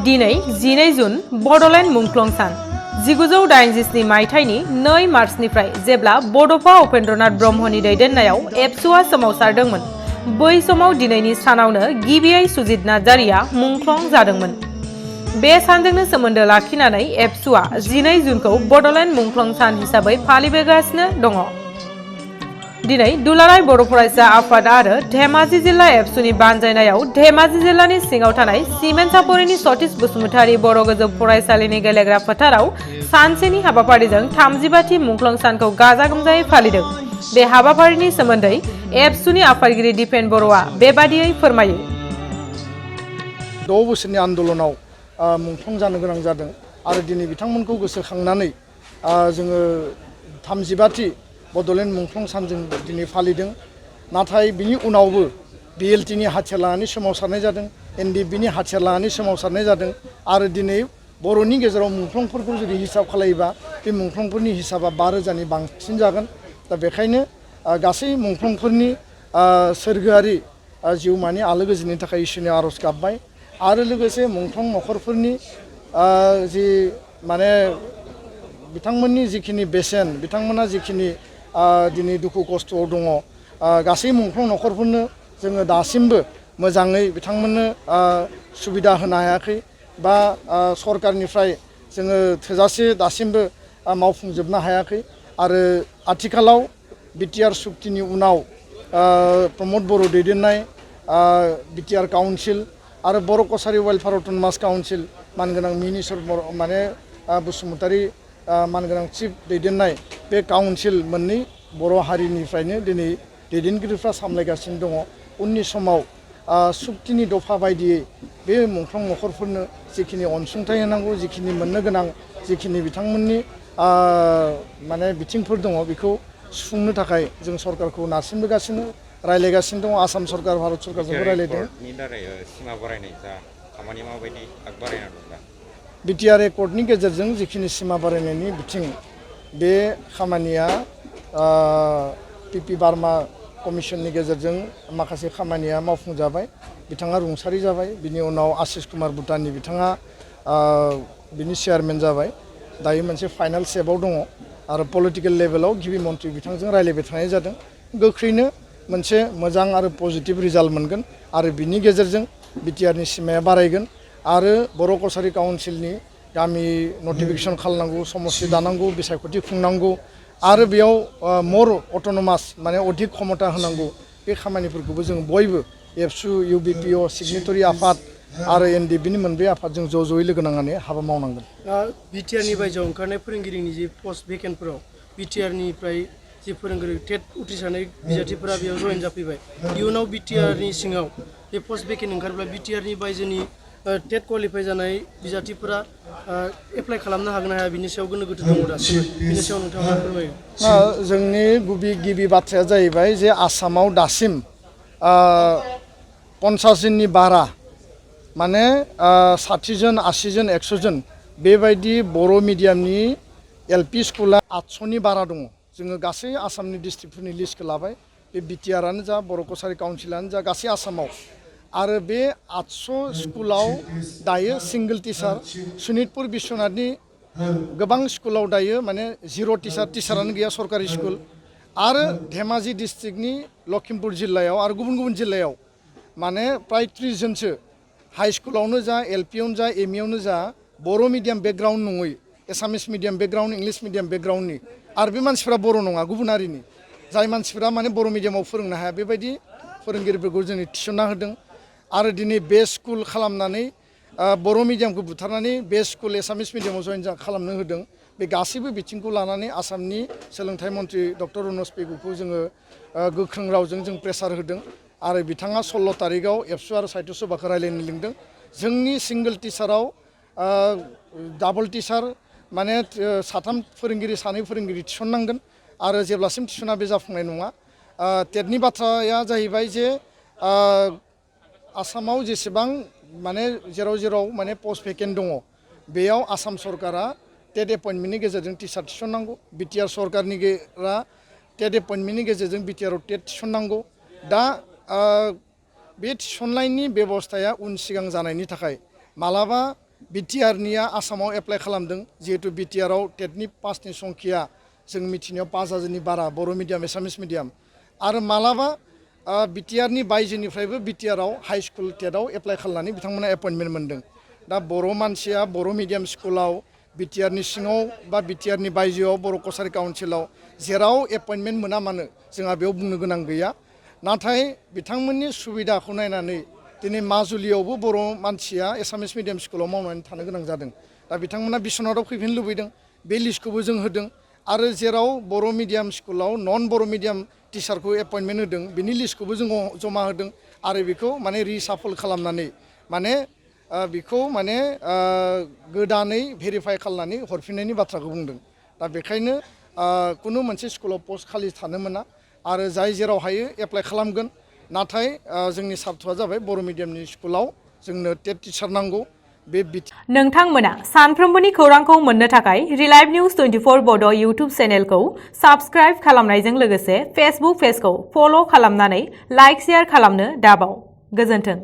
दिनै 12 जुन बड'लेण्ड मुंख्लं सान 1987 मायथाइनि 2 मार्चनिफ्राय जेब्ला बड'फा उपेन्द्रनाथ ब्रह्मनि दैदेननायाव एबसुआ सोमावसारदोंमोन बै समाव दिनैनि सानावनो गिबियै सुजित नार्जारिया मुंख्लं जादोंमोन। बे सानजोंनो सोमोन्दो लाखिनानै एबसुआ 12 जुनखौ बड'लेण्ड मुंख्लं सान हिसाबै फालिबोगासिनो दङ। दिनै दुलाराय बर' फरायसा आफाद आरो धेमाजि जिल्ला एबसुनि बानजायनायाव धेमाजि जिल्लानि सिङाव थानाय सिमेन्सापुरिनि सतीश बसुमतारी बर' गोजौ फरायसालिनि गेलेग्रा फोथाराव सानसेनि हाबाफारिजों 32थि मुंख्लं सानखौ गाजा गोमजायै फालिदों। बे हाबाफारिनि सोमोन्दै एबसुनि आफादगिरि दिपेन बर'आ बेबादियै फोरमायो। 6 बोसोरनि आन्दलनाव मुंख्लं जानो गोनां जादों आरो दिनै बिथांमोनखौ गोसोखांनानै जोङो 35थि बड'लेण्ड मुंख्लं सानजों दिनै फालिदों। नाथाय बिनि उनावबो बिएलटिनि हाथियार लानानै सोमावसारनाय जादों, एनडिएफबिनि हाथियार लानानै सोमावसारनाय जादों आरो दिनै बर'नि गेजेराव मुंख्लंफोरखौ जुदि हिसाब खालायोबा बे मुंख्लंफोरनि हिसाबा 5,000नि बांसिन जागोन। दा बेखायनो गासै मुंख्लंफोरनि सोरगोआरि जिउमानि आलो गोजोननि थाखाय इसोरनि आर'ज गाबबाय आरो लोगोसे मुंख्लं नखरफोरनि जि माने बिथांमोननि जिखिनि बेसेन, बिथांमोना जिखिनि दिनै दुखु खस्थ'आव दङ, गासै मुंख्लं नखरफोरनो जोङो दासिमबो मोजाङै बिथांमोननो सुबिदा होनो हायाखै बा सरकारनिफ्राय जोङो थोजासे दासिमबो मावफुंजोबनो हायाखै आरो आथिखालाव बिटिआर सुक्तिनि उनाव प्रमद बर' दैदेननाय बिटिआर काउन्सिल आरो बर' कसारि वेलफेयार अट'नमास काउन्सिल मानगोनां मिनिस्टार माने बसुमतारी मानगोनां चिफ दैदेननाय बे काउन्सिल मोननै बर' हारिनिफ्रायनो दिनै दैदेनगिरिफ्रा सामलायगासिनो दङ। उननि समाव सुक्तिनि दफा बायदियै बे मुंख्लं नखरफोरनो जिखिनि अनसुंथाइ होनांगौ, जिखिनि मोननो गोनां जिखिनि बिथांमोननि माने बिथिंफोर दङ बेखौ सुफुंनो थाखाय जों सरकारखौ नारसिनबोगासिनो रायलायगासिनो दङ। आसाम सरकार, भारत सरकारजोंबो रायलायदों। बिटिआर एकर्डनि गेजेरजों जिखिनि सिमा बारायनायनि बिथिं बे खामानिया पिपि बार्मा कमिसननि गेजेरजों माखासे खामानिया मावफुंजाबाय, बिथाङा रुंसारि जाबाय। बिनि उनाव आशिष कुमार भुटाननि बिथाङा बिनि चेयारमेन जाबाय। दायो मोनसे फाइनाल स्टेपआव दङ आरो पलिटिकेल लेभेलाव गिबि मन्थ्रि बिथांजों रायलायबाय थानाय जादों। गोख्रैनो मोनसे मोजां आरो पजिटिभ रिजाल्ट मोनगोन आरो बिनि गेजेरजों बिटिआरनि सिमाया बारायगोन आरो बर' कसारि काउन्सिलनि गामि नटिफिकेसन खालामनांगौ, समस्ति दानांगौ, बिसायख'थि खुंनांगौ आरो बेयाव मर अट'नमास माने अधिक क्षमता होनांगौ। बे खामानिफोरखौबो जों बयबो एबसु, इउबिपिअ, सिगनेटरि आफाद आरो एनडिएफबिनि मोनब्रै आफादजों ज'यै लोगो नांनानै हाबा मावनांगोन। बिटिआरनि बायजोआव ओंखारनाय फोरोंगिरिनि जि पस्ट भेकेन्टफोराव बिटिआरनिफ्राय जि फोरोंगिरि टेट उथ्रिसारनाय बिजाथिफोरा बेयाव जयेन जाफैबाय। इयुनाव बिटिआरनि सिङाव बे पस्ट भेकेन्ट ओंखारब्ला बिटिआरनि बायजोनि टेट क्वालिफाइ जानाय बिजाथिफोरा एप्लाइ खालामनो हागोन ना हाया बिनि सायाव गोनो गोथो दङ दासिमबो। बिनि सायाव नोंथाङा मा फोरमायो? जोंनि गिबि बाथ्राया जाहैबाय जे आसामाव दासिम 50 जननि बारा माने 60 जन, 80 जन, 100 जन बेबायदि बर' मिडियामनि एलपि स्कुला 800नि बारा दङ। जोङो गासै आसामनि डिस्ट्रिक्टफोरनि लिस्टखौ लाबाय। बे बिटिआरानो जा, बर' कसारि काउन्सिलानो जा, गासै आसामाव आरो बे 800 स्कुलाव दायो सिंगल टिचार सनितपुर बिश्वनाथनि गोबां स्कुलाव दायो माने 0 टिचारानो गैया सरकारि स्कुल आरो धेमाजि डिस्ट्रिक्टनि लखिमपुर जिल्लायाव आरो गुबुन गुबुन जिल्लायाव माने प्राय 30 जनसो हाई स्कुलावनो जा, एलपियावनो जा, एमइआवनो जा बर' मिडियाम बेकग्राउन्ड नङै, एसामिस मिडियाम बेकग्राउन्ड, इंलिश मिडियाम बेकग्राउन्डनि आरो बे मानसिफ्रा बर' नङा, गुबुन हारिनि जाय मानसिफ्रा माने बर' मिडियामाव फोरोंनो हाया बेबायदि फोरोंगिरिफोरखौ जोङो थिसनना होदों आरो दिनै बे स्कुल खालामनानै बर' मिडियामखौ बुथारनानै बे स्कुल एसामिस मिडियामाव जयेन खालामनो होदों। बे गासैबो बिथिंखौ लानानै आसामनि सोलोंथाइ मन्थ्रि डक्टर रनज पेगुखौ जोङो गोख्रों रावजों जों प्रेसार होदों आरो बिथाङा 16 तारिखआव एबसु आरो साहित्य सभाखौ रायलायनो लिंदों। जोंनि सिंगल टिचाराव डाबल टिचार माने 3 फोरोंगिरि 2 फोरोंगिरि थिसननांगोन आरो जेब्लासिम थिसना बे जाफुंनाय नङा। टेटनि बाथ्राया जाहैबाय जे आसामाव जेसेबां माने जेराव माने पस्ट भेकेन्ट दङ बेयाव आसाम सरकारा टेट एपइन्टमेन्टनि गेजेरजों टिचार थिसननांगौ। बिटिआर सरकारनि टेट एपइन्टमेन्टनि गेजेरजों बिटिआरआव टेट थिसननांगौ। दा बे थिसननायनि बेबस्थाया उन सिगां जानायनि थाखाय मालाबा बिटिआरनिया आसामाव एप्लाइ खालामदों जिहेतु बिटिआराव टेटनि पासनि संख्या जों मिथिनायाव 5000नि बारा बर' मिडियाम एसामिस मिडियाम आरो मालाबा बिटिआरनि बायजोनिफ्रायबो बिटिआराव हाई स्कुल टेटआव एप्लाइ खालामनानै बिथांमोना एपइन्टमेन्ट मोन्दों दा बर' मानसिया बर' मिडियाम स्कुलाव बिटिआरनि सिङाव बा बिटिआरनि बायजोआव बर' कसारि काउन्सिलाव जेराव एपइन्टमेन्ट मोना मानो जोंहा बेयाव बुंनो गोनां गैया नाथाय बिथांमोननि सुबिदाखौ नायनानै दिनै माजुलियावबो बर' मानसिया एसामिस मिडियाम स्कुलाव मावनानै थानो गोनां जादों दा बिथांमोना बिश्वनाथाव फैफिननो लुबैदों बे लिस्टखौबो जों होदों आरो जेराव बर' मिडियाम स्कुलाव नन बर' मिडियाम टिचारखौ एपइन्टमेन्ट होदों बिनि लिस्टखौबो जों जमा होदों आरो बेखौ माने रिसाफल खालामनानै माने बेखौ माने गोदानै भेरिफाइ खालामनानै हरफिननायनि बाथ्राखौ बुंदों दा बेखायनो कुनु मोनसे स्कुलाव पस्ट खालि थानो मोना आरो जाय जेराव हायो एप्लाइ खालामगोन नाथाय जोंनि सार्थ'आ जाबाय बर' मिडियामनि स्कुलाव जोंनो टेट टिचार नांगौ बे नोंथांमोना सानफ्रोमबोनि खौरांखौ मोननो थाखाय रिलाइभ निउज 24 बड' इउटुब चेनेलखौ साबस्क्राइब खालामनायजों लोगोसे फेसबुक पेजखौ फल' खालामनानै लाइक शेयार खालामनो दाबाव। गोजोन्थों।